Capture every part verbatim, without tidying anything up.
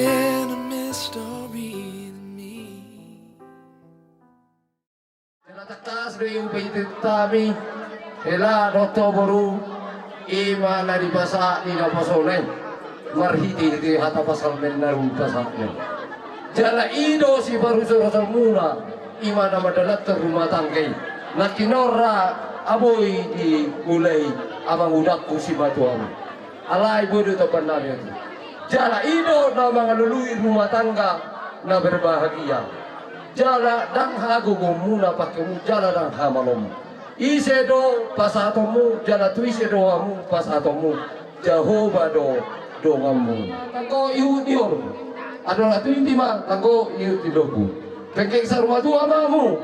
And a mystery to me. Jala tangkas do i hupaihut hami, hela dohot ho boru, i ma na dipasahat ni naposo na i, marhitehite hata pasalmen na ro dipasahatna i. Jala i do siparujurujurmuna, i ma na mandalanhon rumah tangga i, na kinorra aboi di mulai amangudangku simatuam. Alai boi do tombannami on. Jala i do na mangalului rumah tangga na berbahagia. Jala ndang hagogoonmuna pangkeonmu, jala ndang hamaloonmu. Ise do pasahatonmu, jala tu ise do hamu pasahatonmu? Jahowa do donganmu. Tanggo ihut ni horbo. Adong na tu inti ma, tanggo ihut ni lombu. Penggeng saur matua ma hamu.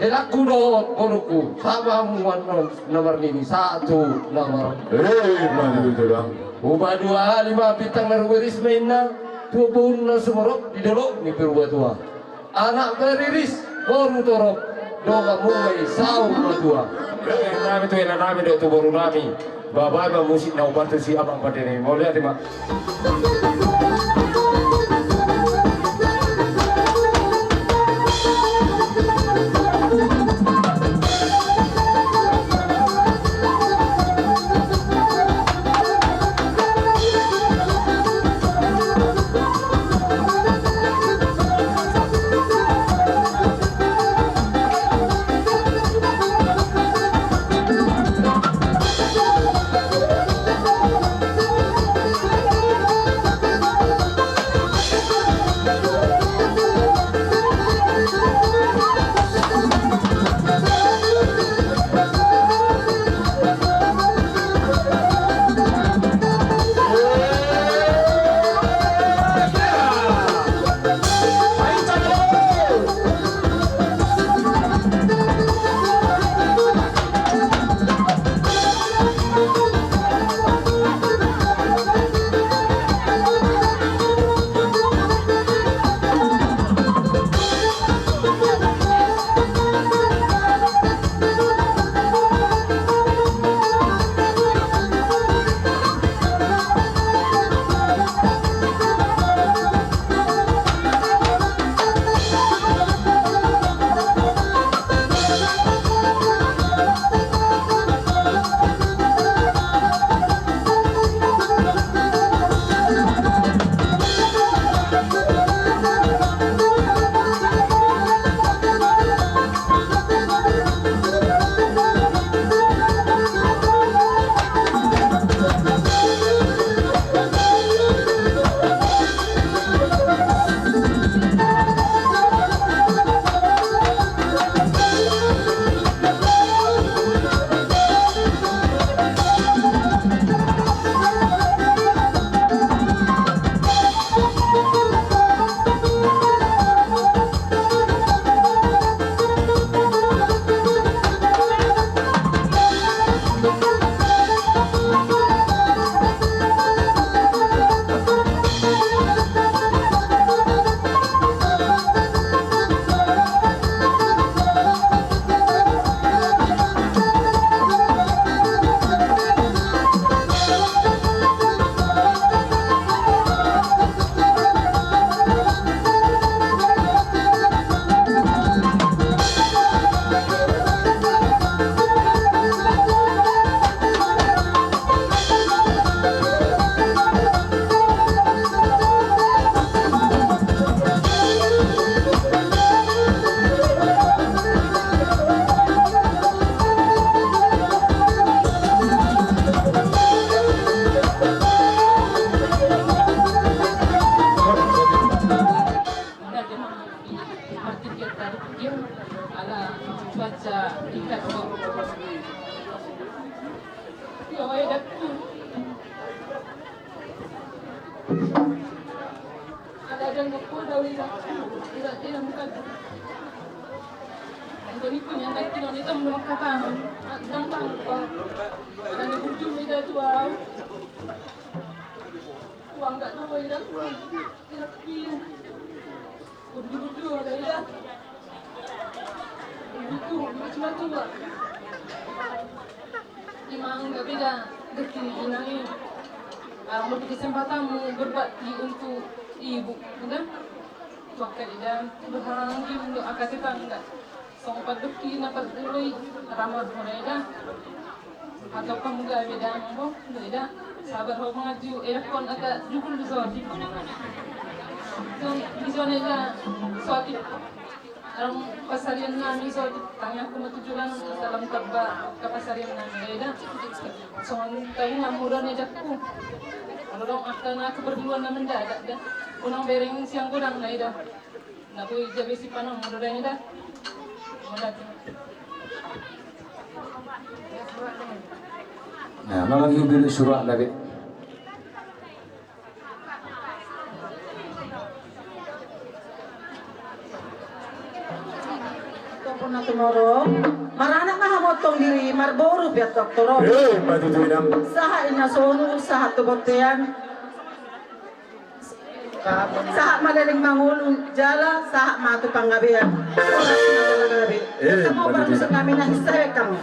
Helangku dohot borungku, sahat ma hamu annon na marnini, sahat tu na mar. Eh, maju tu tulang. Hupaduahali ma bintang na rumiris ma inna, tu ompunna sumorop di dolok ni Purbatua. Anak mariris, boru torop, donganmu ma i saur matua. Penggeng nami tu helanami dohot tu borunami. Bahen ma musik na hupasahat tu si amang pande nami. Mauliate ma. Ima angka beda genti di nai. Ah, memberi kesempatanmu berbakti untuk Ibu, uda. Tuak ka ida, uda hanggim do angka tetangga. Songon pandok i na parduloi, ramah mura ida. Atau kamu gawe dang bo, uda ida. Sabar ho mangaji, edakkon angka jukul do so. Songon i do ida, so aktif. Adong pasarian nami so, tangiangku ma tu Tuhan, salam tamba angka pasarian nami, uda ida. Songon tabunganmu do na edakku. Molo adong angka na keperluan na mendadak da. Unang bereng sian godang na ida. Na boi gabe sipanonmu do da ida. Mauliate. Nah, malam minggu dulu surat lagi. Topona tumorong, maranak ma hamu antong diri, marboru pe antong torop. Eh, ma tutu inang. Sahat inna solu, sahat tu bontean. Sahat ma leleng mangolu, jala sahat ma tu panggabean. Horas ma jala gabe. Eh, ma tutu inang. Kamu parmusik nami na hissa be kamu.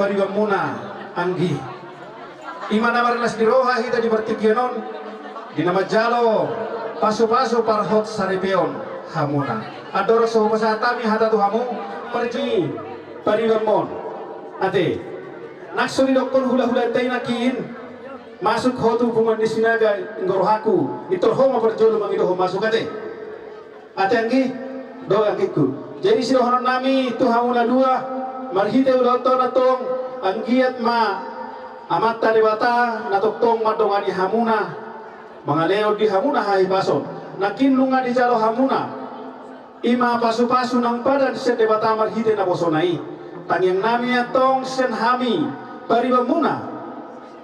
Paribanmuna anggi, i ma na marlas ni roha hita di partingkian on, di na manjalo pasupasu parhot saripeon hamuna. Andorang so hupasahat hami hata tu hamu, parji paribanmon. Ate, nang so didokkon hulahulanta i nangkin, masuk ho tu punguan ni Sinaga, inggo rohangku, pintor ho ma parjolo mangido ho masuk ate. Ate anggi, do anggingku. Jadi sidohononnami tu hamu na dua, marhite ulaonta on antong, anggiat ma Amanta Debata na tongtong mandongani hamuna, mangalehon di hamuna hahipason. Nangkin nunga dijalo hamuna i ma pasupasu nang padan sian Debata marhite naposona i. Tangiangnami antong sian hami paribanmuna.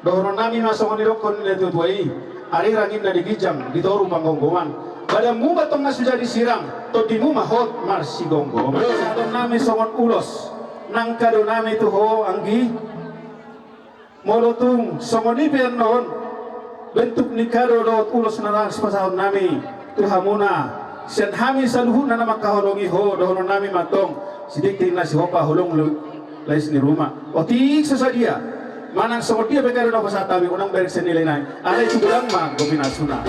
Dohononnami ma songon didokkon ni natuatua i, ari ranginna di ginjang, di toru panggomgoman. Badanmu ma antong na so jadi sirang, tondimu ma hot marsigomgoman. Pasahatonnami songon ulos nang kadonami tu ho anggi. Molo tung songon i pe annon bentuk ni kado dohot ulos na laos pasahatonnami tu hamuna sian hami saluhutna na mangkaholongi ho, dohononnami ma antong: Sitiktik na sihompa, holong lais ni ruma. Otik so sadia manang songon dia pe kado na hupasahat hami, unang bereng sian nilai nai. Alai tu godang ma gopi na suna.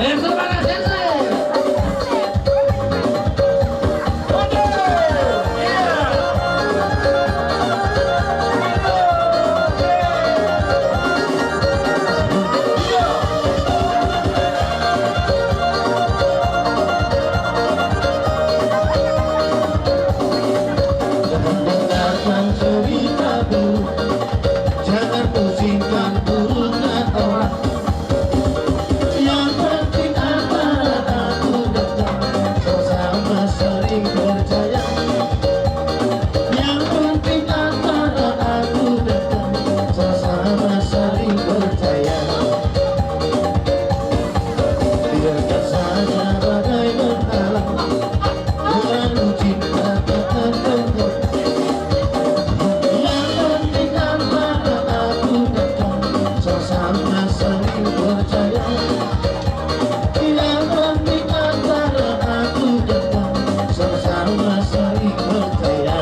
Jangan dengarkan cerita burung, jangan pusingkan burungnya orang. Yang penting antara aku dan kau sama-sama saling percaya. Yang penting antara aku dan kau sama-sama saling percaya. Biarkan saja badai menghalang, terlalu cinta tak akan tenggelam. Yang penting antara aku dan kau sama-sama saling percaya. Yang penting antara aku dan kau sama-sama saling percaya.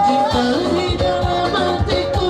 Cinta di dalam hatiku.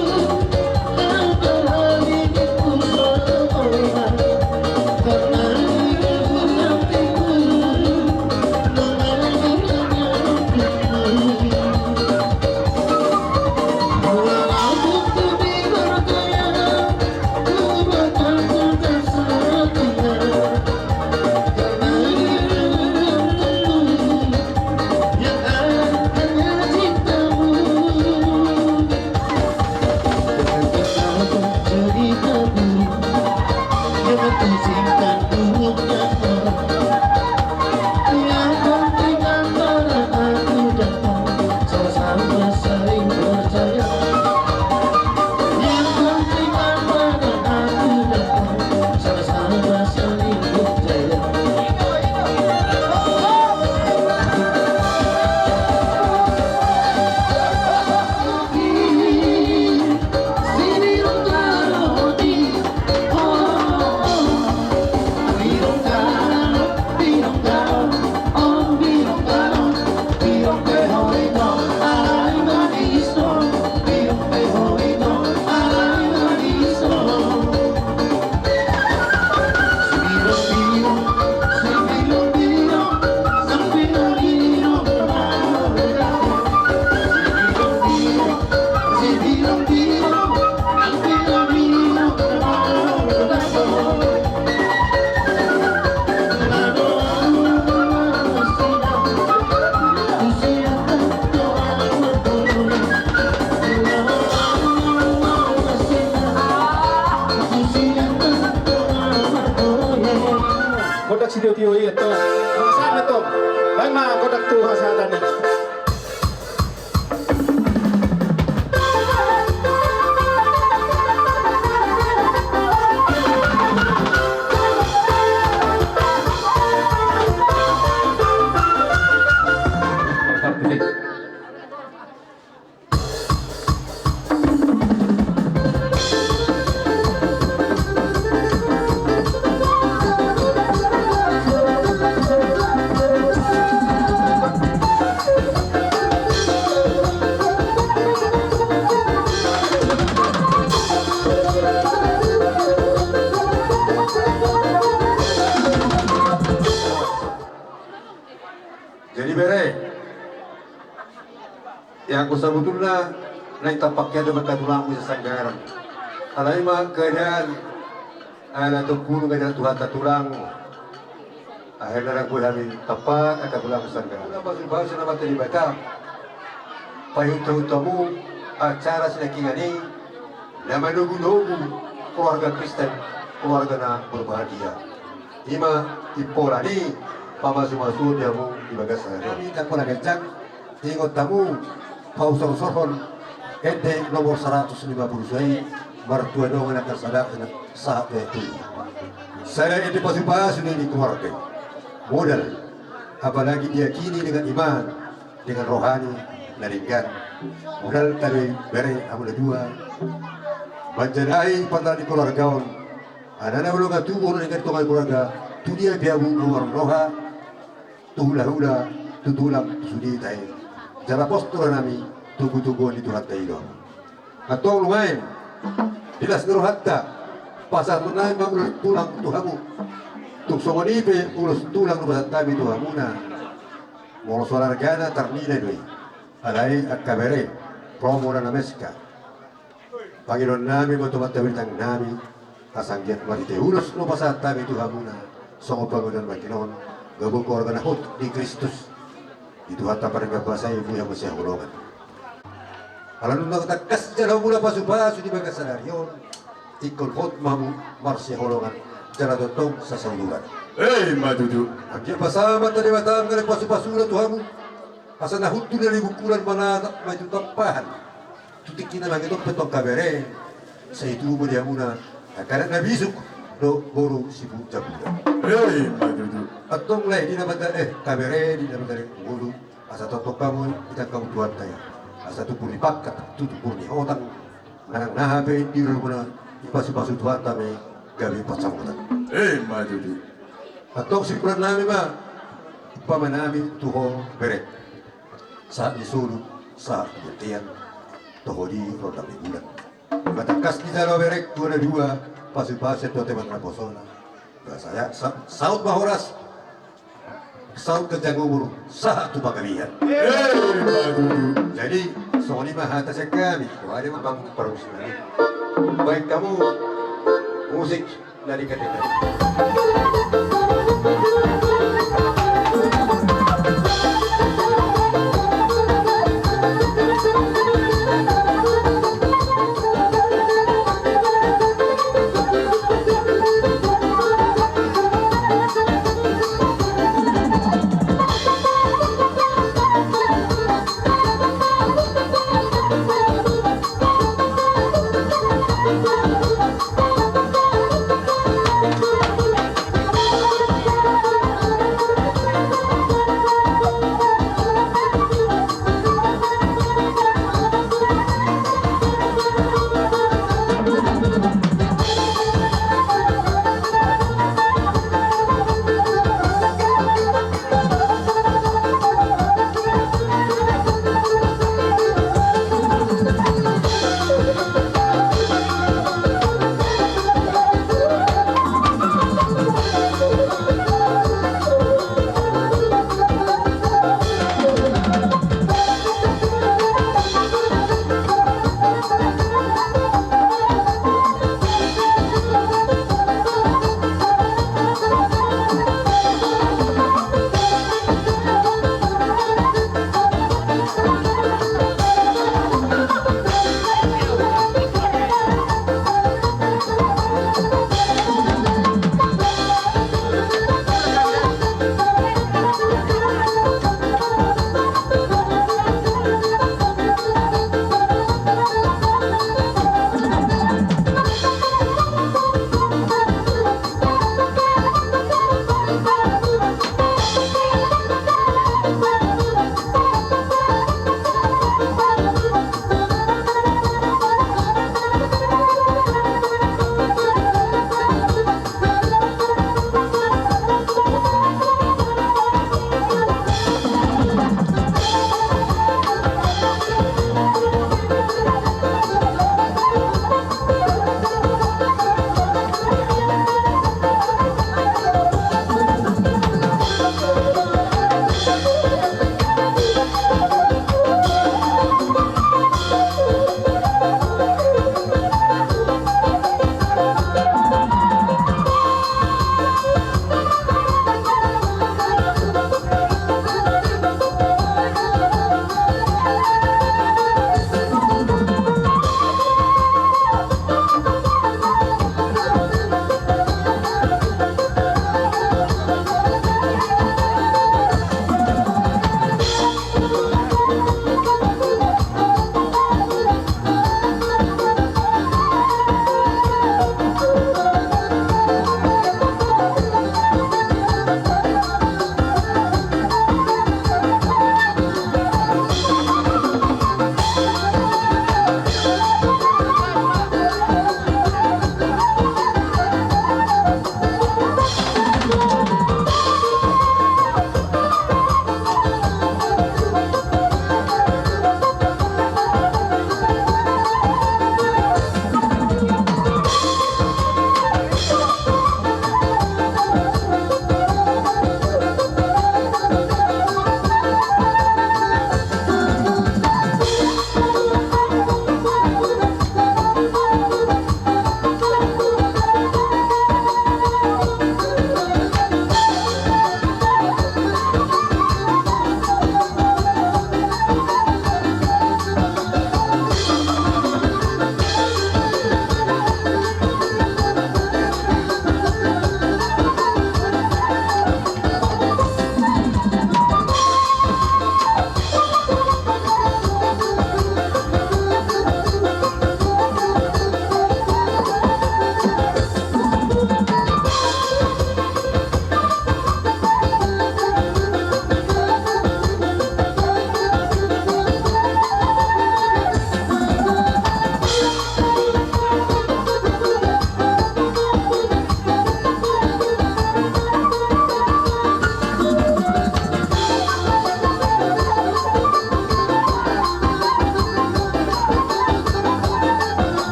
Gondang sitio-tio i, tong. Masa na, tong. Baen ma gondang tu hasahatan i. Jadi bere, ya, anggo sabotulna naeng tampak hea do ma angka tulangmu sian Sanggaran. Alai ma keadaan, ala tu pulu keadaan Tuhanta tulang. Akhirna ndang boi hami tampak angka tulangmu sian Sanggaran. Pasupasu ni Amanta Debata, paihutihut hamu acara sinangkingan i na manogunogu keluarga Kristen, keluarga na berbahagia. I ma impola ni pamasumasuon di hamu di bagasan sadari on. Hami ndang pola ganjang, ingot hamu pahusorhusorhon ende nomor saratus lima pulu suai, martua dongan angka sadakna sahat tu tua. Sada ende pasupasu ni keluarga i. Modal, apalagi diakini dengan iman, dengan rohani na denggan. Modal tadi bere hamu na dua manjalahi pardalan ni keluarga on. Alana molo nga tubu na denggan di tonga ni keluarga, tu dia pe hamu na marroha, tu hulahula, tu tulang, tu sude tahe. Jala pos tu rohanami, togutoguon ni Tuhanta i do. Antong nuaeng di las ni rohanta, Pasahaton nami ma ulos tulang tu hamu. Tung songon i pe ulos tulang na pasahat hami tu hamuna. Molo soal argana tarnilai do i. Alai angka bere, promo na na meska. Pangidoan nami ma tu Amanta Bintang nami, asa anggiat marhite ulos na pasahat hami tu hamuna, songon pangidoan nangkin on, gabe keluarga na hot di Kristus. Di Tuhanta pardenggan basa i, mulia ma sihaholongan. Ala nunga tangkas jalo muna pasupasu di bagasan ari on, ingkon hot ma hamu marsihaholongan, jala tongtong sasauduran. Emma tutu. Anggiat pasahat ma Debata nangkin pasupasuna tu hamu. Asa na hundul dari bungkulan manatap ma tu tampahan. Tu tingki na mangitop pe tong kabere. Sai tubu di hamuna angka anak na bisuk dohot boru sibuk jambulan. Emma tutu. Antong lae di na mandalani, eh, kabere di na mandalani ngolu. Asa tongtong hamu ditangkasi Tuhanta i. Asa tumpur ni pangkat, tumpur ni hotang. Manang na hape di rumuna dipasupasu Tuhanta ma i gabe pansamotan. Emma tutu. Antong simpulan nami ma, umpama nami tu ho bere. Sahat ni solu, sahat ni bontean, toho di rondang ni bulan. Ima tangkas dijalo bere tu na dua, pasupasu tu Tuhanta ma na naposona. Ba saya, sa-, saut ma horas, saut ganjang umur, sahat tu panggabean. Emma tutu. Jadi, songon i ma hata sian hami, wale ma bang parusi nami. Baen hamu musik.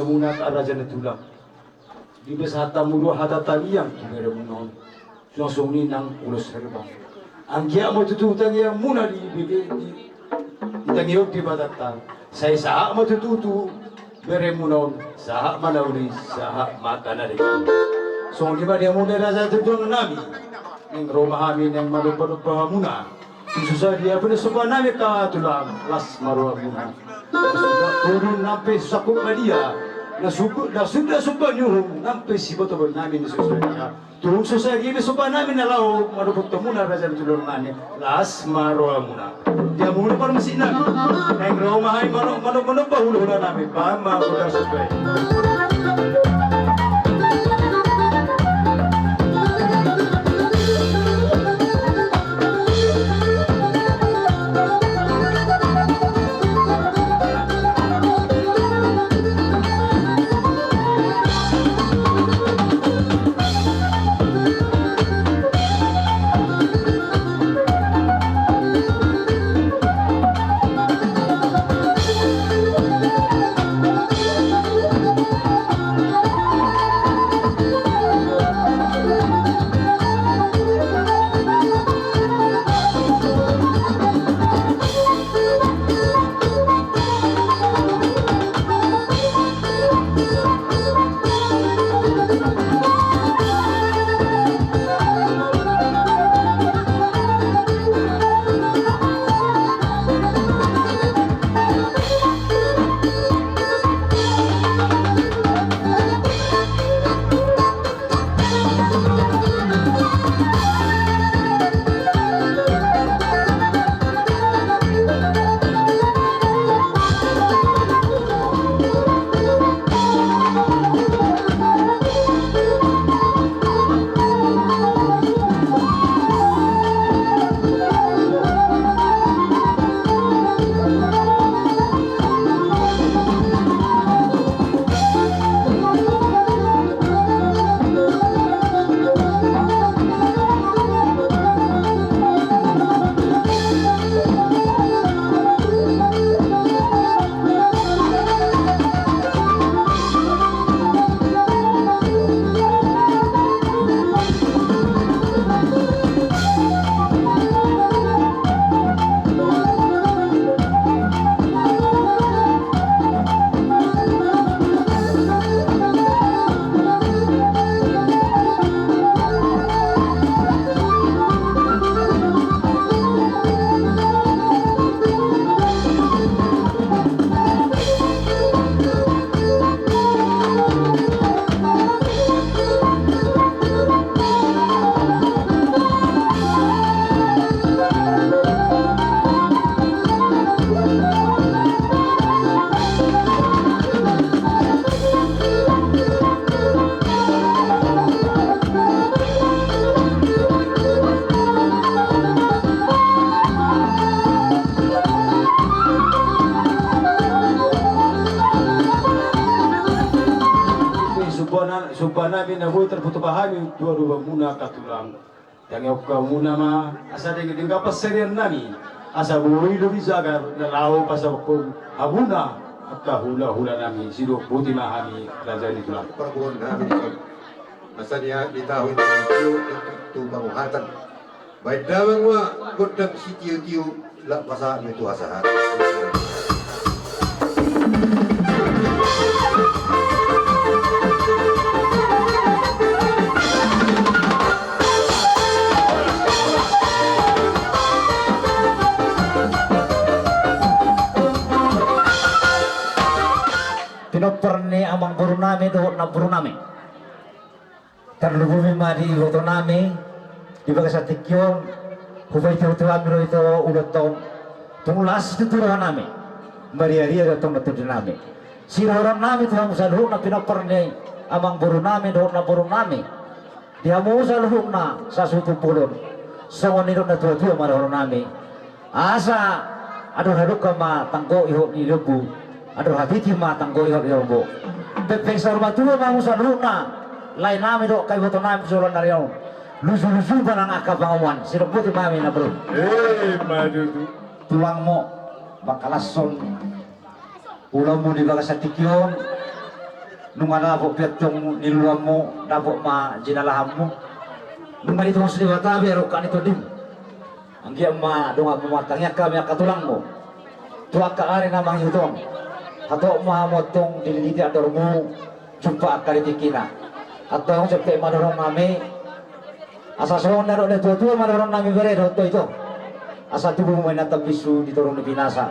Muna raja ni tulang. Dipasahat hamu do hata tangiang tu beremuna on. Suang songon i nang ulos herbang. Anggiat ma tutu tangiangmuna di, di, di, di, ditangiang Debatanta. Sai sahat ma tutu tu beremuna on, sahat ma na uli, sahat ma angka na denggan. Songon i ma di hamuna raja ni tulang nami. Naeng ro ma hami naeng manomba-nomba hamuna. Susa dia pe na somba nami angka tulang, las ma rohamuna. Na susa pudun nang pe susa kumadia. Na suku, na suda somba ni uhum nang pe siboto nami na susa dia. Tung susa dia pe somba nami na laho manomba hamuna raja ni tulang nami, las ma rohamuna. Dia mulu parmusik nami. Naeng ro ma hami mano-, mano-, manomba hula-hula nami. Bahen ma gondang somba i. Sumba na-, sumba nami na boi tarpatupa hami tu adopanmuna angka tulang. Tangiangkonmuna ma asa denggan, denggan pansarian nami, asa boi do dijagar na laho pasahathon hamuna angka hula-hula nami. Sidok boti ma hami raja ni tulang. Parboruon nami di son. Asa dia di tahu itu tu, tu, tu panguhatan. Baen damang ma gondang sitio-tio. Lak pasahat ni tu hasahat. Pinompar ni amangboru nami dohot namboru nami. Tarlumobi ma di iboto nami, di bagasan tingki on, hupaihut-ihut hami do ito ulaonta on, tung las tutu roha nami, maria-ria do tong na tondi nami. Sidohonon nami tu hamu saluhutna pinompar ni amangboru nami dohot namboru nami, di hamu saluhutna sasuhut bolon, songon nidok na tua-tua ma dohonon nami. Asa adong hadungka ma tanggo ihot ni lombu, adong habiti ma tanggo ihot ni lombu. Pengpeng saur matua ma hamu saluhutna, lae nami dohot iboto nami tu joloan ni ari on. Luju-luju ma nang angka pangomoan, sidok boti ma hami na bro. Eh, maju tu. Tulangmu, pangkalashon ulaonmu di bagasan tingki on. Nunga dapot pe antong niluluanmu, dapot ma jinalahanmu. Nunga ditongos Debata be rongkap ni tondim. Anggiat ma donganmu martangiang hami angka tulangmu tu angka ari na mangihut on. Hatop ma hamu antong dililiti andormu, jumpa angka di tingkina. Antong jempek ma dohonon nami. Asa songon na dok ni natuatua ma dohonon nami bere dohot ito. Asa tubu ma inanta bisuk di toru ni pinasa.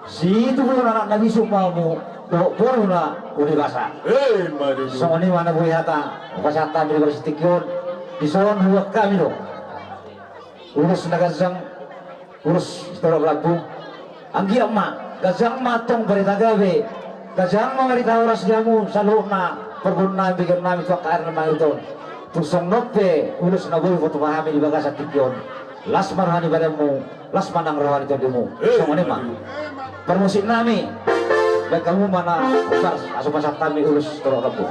Situbu ma anak na bisuk ma hamu dohot boru na umdebasa. Emma tutu. Songon i ma na boi hata hupasahat hami di bagasan tingki on. Dison huboan hami do ulos na ganjang, ulos sitorop rambu. Anggiat ma ganjang ma antong barita gabe, ganjang ma barita horas di hamu saluhutna parboruon nami, begeon nami tu angka ari na mangihut on. Tung songon on pe ulos na boi hupasahat hami di bagasan tingki on. Las ma roha ni badanmu, las ma nang roha ni tondimu. Songon i ma. Parmusik nami, baen hamu ma na, asa hupasahat hami ulos sitorop rambu.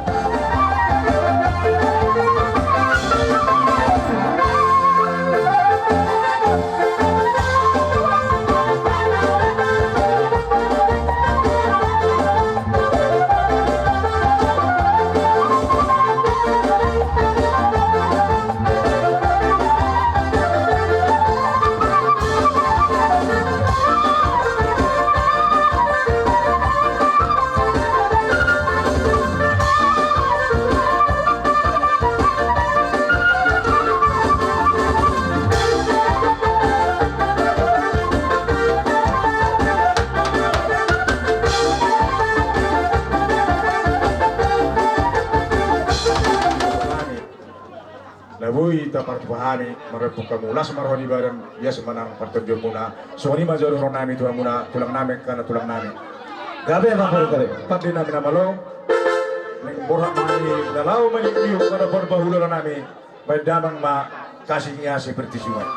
Na boi tapartupa hami, marempu hamu, las ma roha ni badan, ias ma nang partondionmuna. Songon i ma jolo dohonon nami tu hamuna tulang nami, angka na tulang nami. Gabe ma, gabe. Pande nami na malo. Naeng borhat ma hami na laho mangihuthon parbahulahon nami. Baen damang ma kasih ni asi pertisungan.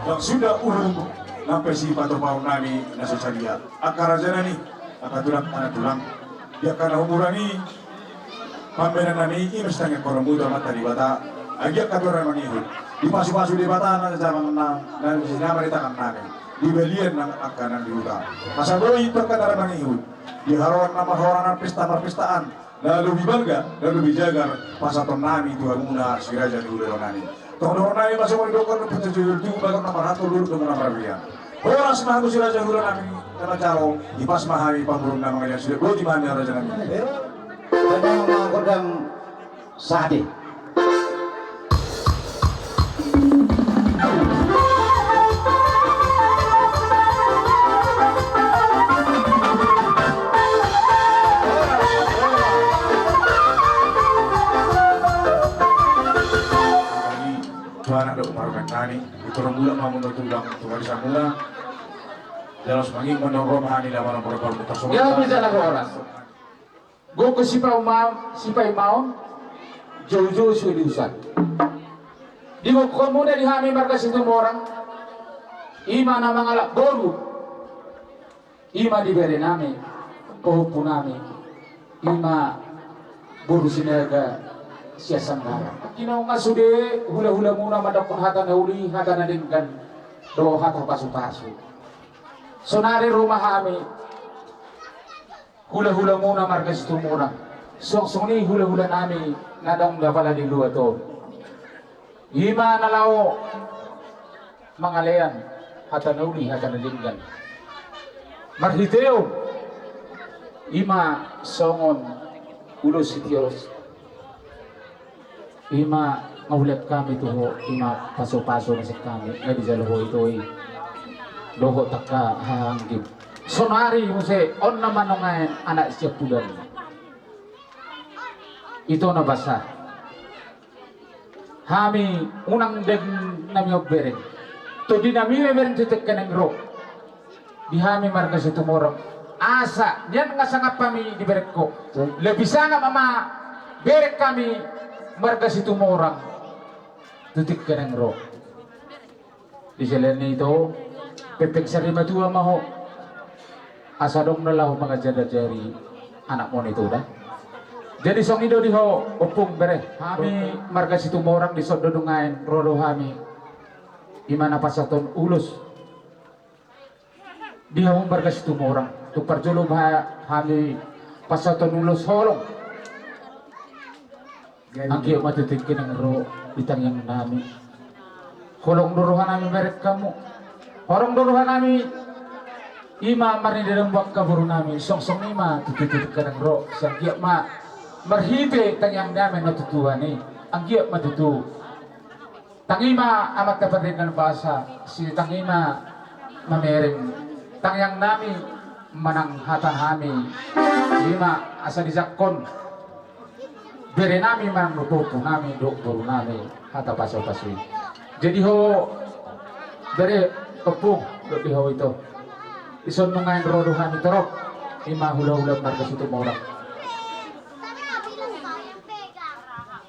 Ndang suda uhum nang pe sipatupaon nami na so sadia. Angka raja nami, angka tulang, anak tulang, di angka na umur nami, pambahenan nami i ma sitangiangkononmu tu Amanta Debata. Ai angka tulang na mangihut, dipasupasu Debata na jaman na, na sinamar di tangan nami, di balian nang angka na di huta. Asa boi tu angka na mangihut, di haroro na marhororo, pesta marpestaan, Na lobi balga, na lobi jagar, pasahaton nami tu hamuna si raja ni hulahula nami. Tong dohonon nami ma songon didok ni Ompunta Jujur, tu bagas na marhato, lurus domu na marlian. Horas ma hamu si raja ni hulahula nami, na manjalo, ipas ma hami pamurung na mangalian sude, boti ma hami raja nami. Tanda ma gondang sahali. Tuhan ada umpar mentani, itu orang bulan mau menurut tulang, Tuhan di samula. Jelas mangi menurut rohani lawan orang berbuat. Ya, bisa lah, horas. Gogo sipaimaon, sipaimaon, joujou sude usan. Di gogo muna di hami marga Situmorang, ima na mangalap boru, ima di bere nami, pahompu nami, ima boru Sinaga sian Sanggara. Inonga sude hulahula muna mandokkon hata na uli, hata na denggan, dohot hata pasupasu. Sonari ro ma hami, hulahula muna marga Situmorang. Songon i hulahula nami na adong di apala di luat on. Ima na laho mangalean hata na uli hata na denggan. Marhite on ima songon ulos sitios. Ima mauliate hami tu ho, ima pasupasu na sian hami, na dijalo ho ito i. Dohot angka haha anggim. Sonari muse on nama nunga anak siampudan. Ito na basa. Hami unang deng nami on bereng. Tondi nami ma bereng tu tingki na naeng ro. Di hami marga Situmorang. Asa nian nga sangap hami di bereng ho. Lebih sangap ma bereng hami marga Situmorang. Tu tingki na naeng ro. Di selain i ito, pepeng sari matua ma ho. Asa adong na laho mangajar-ajari anakmuna ito da. Jadi songon i do di ho, ompung, bere. Hami marga Situmorang dison do nuaeng ro do hami. Ima na pasahaton ulos. Di hamu marga Situmorang. Tung parjolo ma hami pasahaton ulos holong. Anggiat ma tu tingki na naeng ro di tangiang nami. Holong do roha nami bereng hamu. Holong do roha nami. Ima marnida dang buat boru nami. Songon i ma tu tingki na naeng ro. Sai anggiat ma marhite tangiang nami na tutu i. Anggiat ma tutu. Tangihon ma amanta pardenggan basa, sai tangihon ma mamereng tangiang nami manang hata nami. Ima asa dijangkon bere nami manang pahompu nami dohot boru nami hata pasupasu i. Jadi ho bere, ompung, dohot di ho ito. Dison nuaeng ro do hami torop. Ima hulahula marga Situmorang.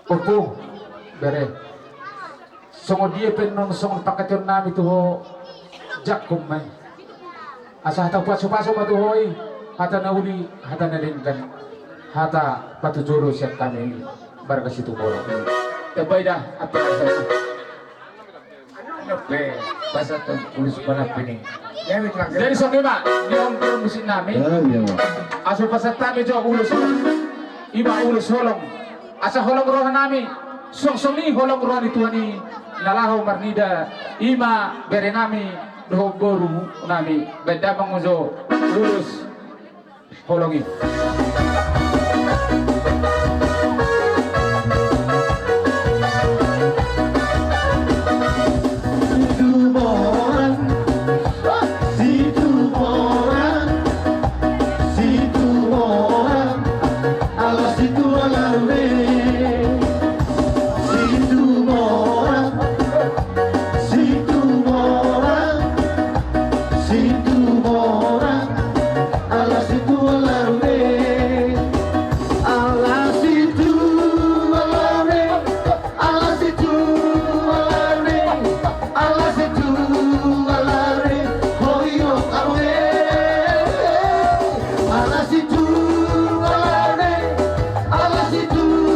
Ompung, bere. Songon dia pe annon songon pangkataion nami tu ho, jangkon ma i. Asa hata pasupasu ma tu ho i, hata na uli, hata na denggan, hata patujolo sian hami marga Situmorang. Tambai da, apa asa. Be, pasahaton ulos panampi ni. Jadi songon i ma, di on musik nami. Asa pasahat hami jo ulos. Ima ulos holong. Asa holong roha nami, songon i holong roha ni Tuhan i, na laho marnida, ima bere nami, dohot boru nami, baen damang jo ulos holong i. Situmorang, Situmorang, Situmorang, ala Situmorang be. Situmorang, Situmorang, Situmorang, ala Situmorang be. Ala Situmorang be. Ala Situmorang be, ala Situmorang be, hoyong awe. Ala Situmorang be, ala Situmorang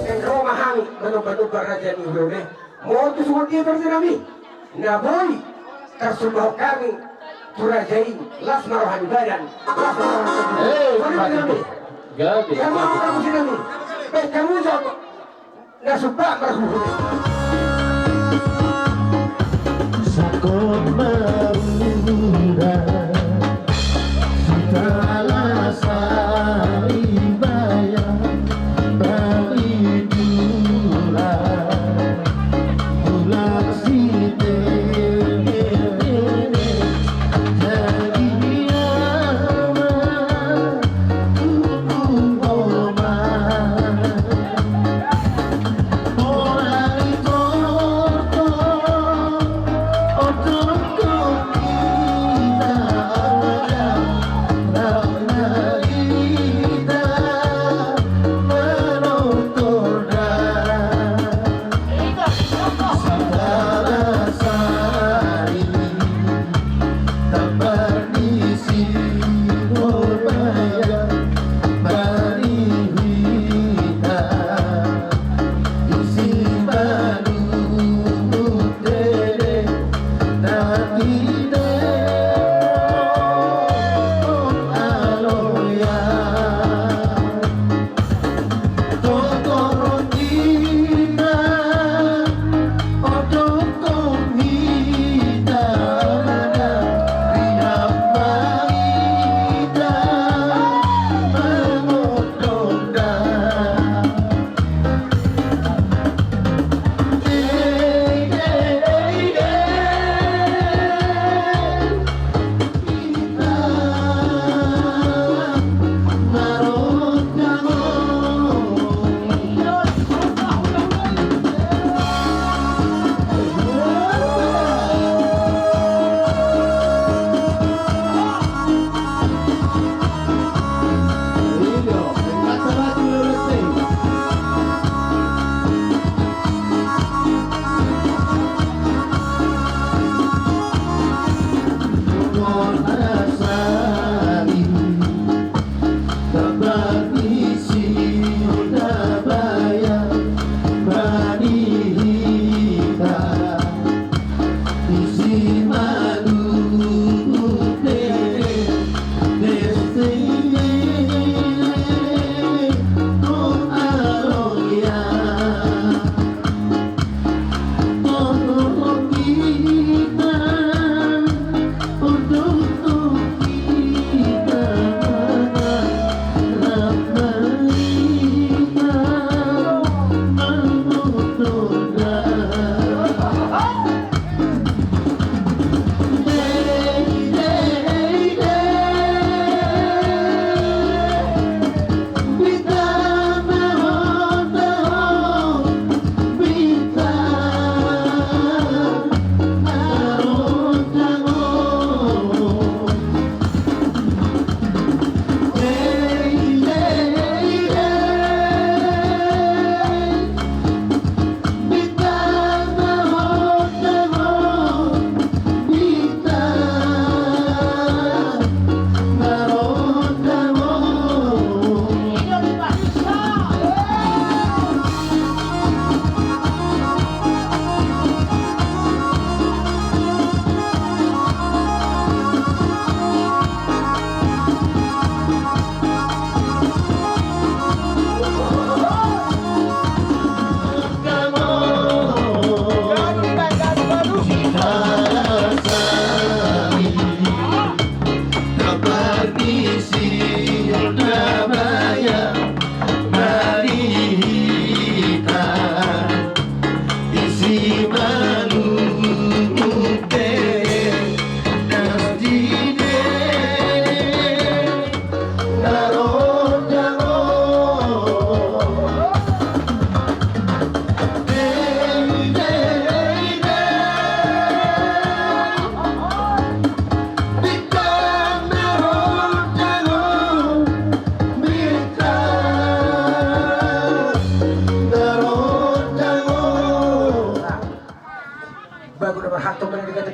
Naeng ro ma hami manomba-nomba raja ni ulaon i. Molo tung songon dia, raja nami, na boi tarsumbahon hami tu raja i, las ma roha ni badan, las ma roha ni badan. Eh, raja nami. Gabe. Ia ma, raja nami. Baik, hamu jawab. Na sumba marhuhut. Sangkot marura, sitala saribayang, bali tulang, tulang sitene, jadi ama, tulang oma.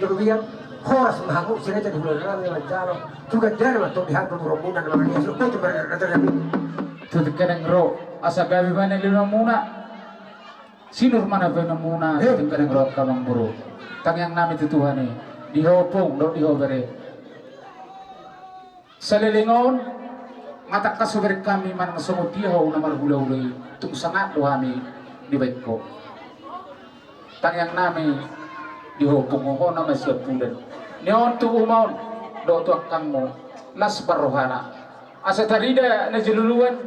Kemudian horas ma hamu sireta di hulahula nami manjalo. Tugas dari waktu di hatu burung muda nama dia suruh kau cuma ada terjadi. Tu tingki na ro asa gabe ma na lima muna. Sinur ma na pena muna tu tingki na ro angka amangboru. Tangiang nami tu Tuhan i di ho ompung dohot di ho bere. Saleleng on, nga tangkas hubereng hami manang songon dia ho na marhulahula i, tung sangap do hami dibaen ho. Tangiang nami di ho ompung, ho na masiampudan. Ni on tu uma on dohot tu angkangmu, las parrohana. Asa tarida na jololoan,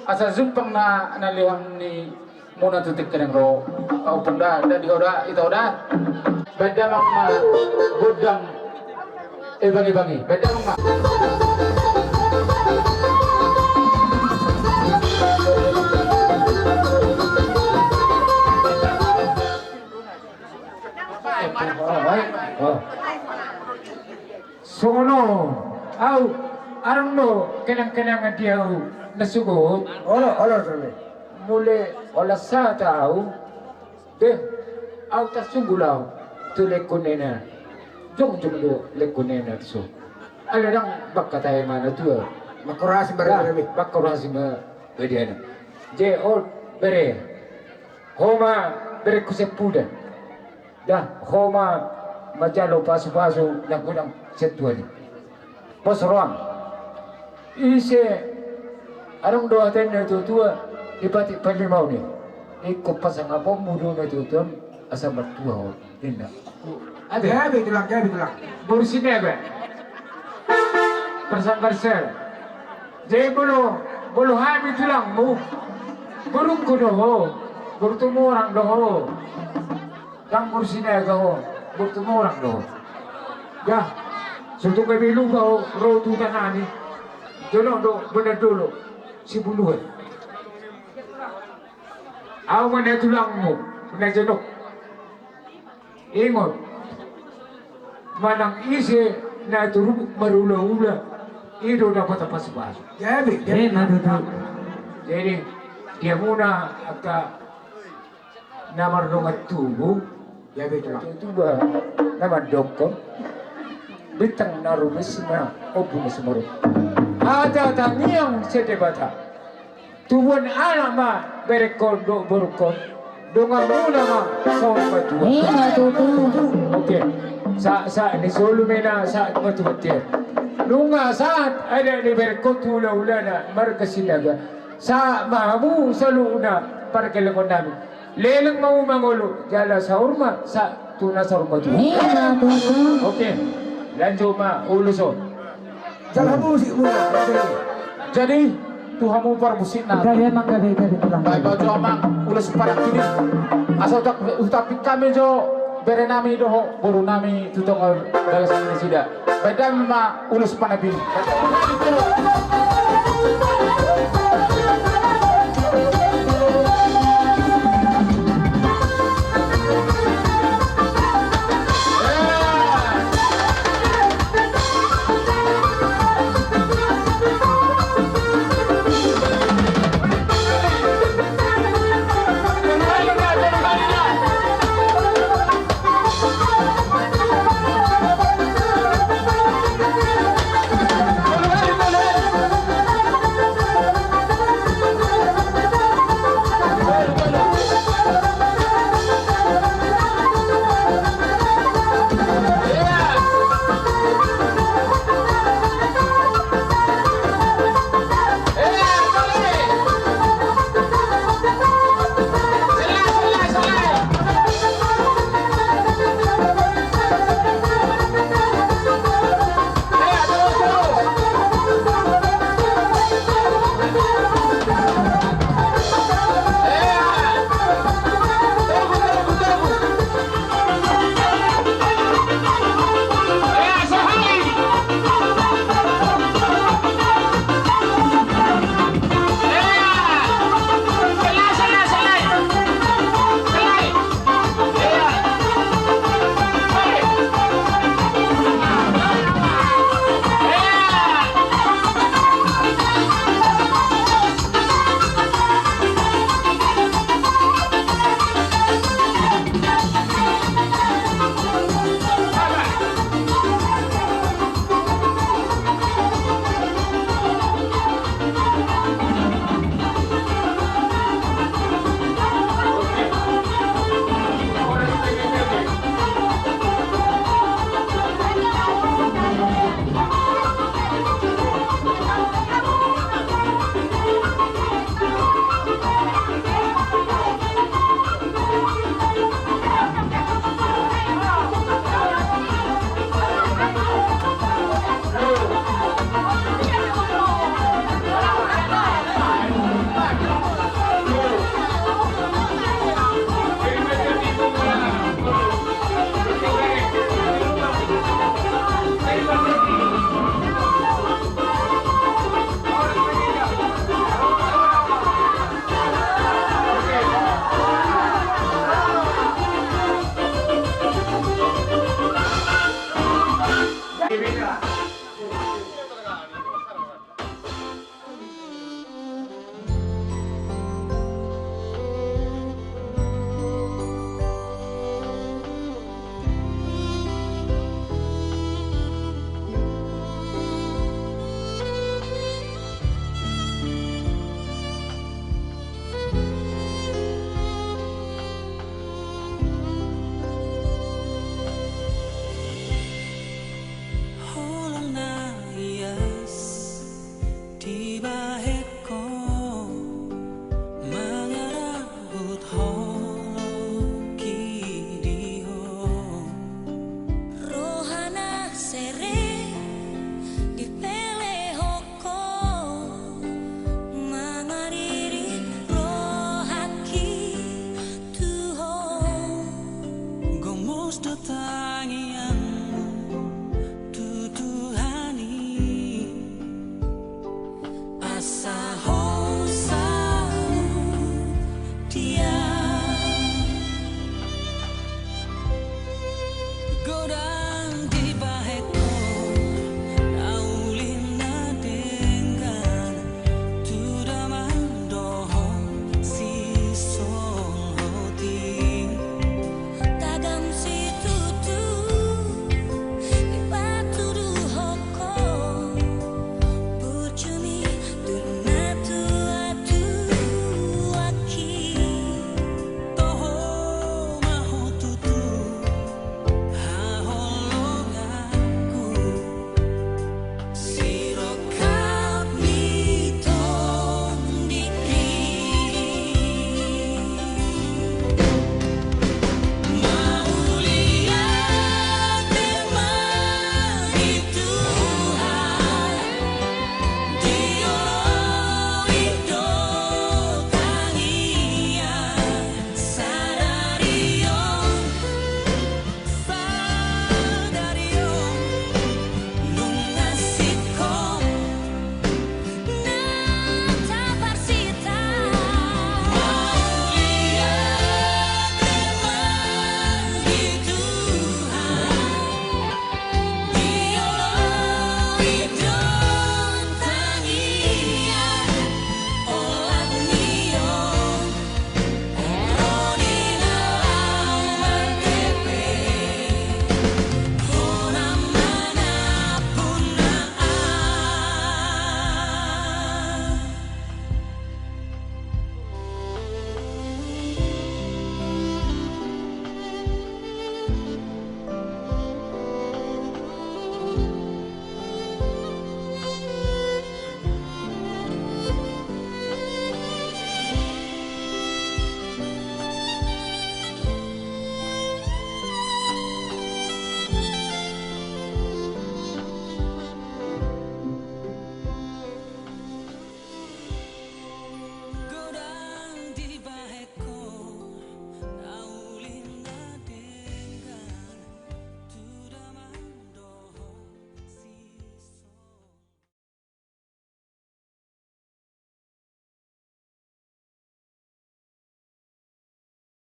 asa jumpang na na lehang ni muna tu tingki na ro. Ompung da, da di ho da, ita ho da. Baen damang ma gondang ebang-ebang i. Baen damang ma. Songon on, au, adong do kenang-kenangan di au na sogot. Olo, olo, sole. Mule olat sahat au, be, au tarsunggul au tu lengkon nena. Jongjong do lengkon nena so. Ala ndang bangka tahe ma na tua. Bangka rohasi ma bere. Bangka rohasi ma bere. Jadi on bere. Ho ma berengku siampudan. Da, ho ma manjalo pasu-pasu na godang sian Tuhan i. Pos roham. Ise, adong do hata ni na tua-tua, di patik palimaon i. Ingkon pasangaponmu do na tua-tua, asa martua ho, ninna. Ate. Gabe tulang, gabe tulang. Boru Sinaga. Parsanggar sel. Jadi molo, molo hami tulangmu, borungku do ho, boru Tumorang do ho. Ndang boru Sinaga ho, boru Tumorang do ho. Ga, so tung gabe lupa ho, ro tu huta nami. Jolo do, bona dolo, Sibuluan. Au ma na tulangmu, na jonok. Ingot. Manang ise na turun marula-ula, i do na pata pasu-pasu. Jadi, jadi, dia muna angka na mardongan tubu, jadi tulang. Tuba, na mandokkon. Bintang na rumis na obu na sumorop. Ada tangiang sedebata. Tubuan anak ma berengkon dohot borungkon. Donganmuna ma saur matua. Ima tutu. Oke. Sa, sa, ni solu mena sa matua tiar. Nunga sahat ada ni berengkon tu hula-hulana marga Sinaga. Sa ma hamu saluhutna pargellengon nami. Leleng ma hamu mangolu jala saur ma sa tu na saur matua. Ima tutu. Oke. Lanjut ma ulos on. Jala musik muna. Jadi tu hamu parmusikna. Gabe amang, gabe, gabe tulang. Baik, baju amang, ulos panapin i. Asa utak, utak kami jo bere nami dohot boru nami tu tonga bagas nasida. Baik, damang ma ulos panapin i.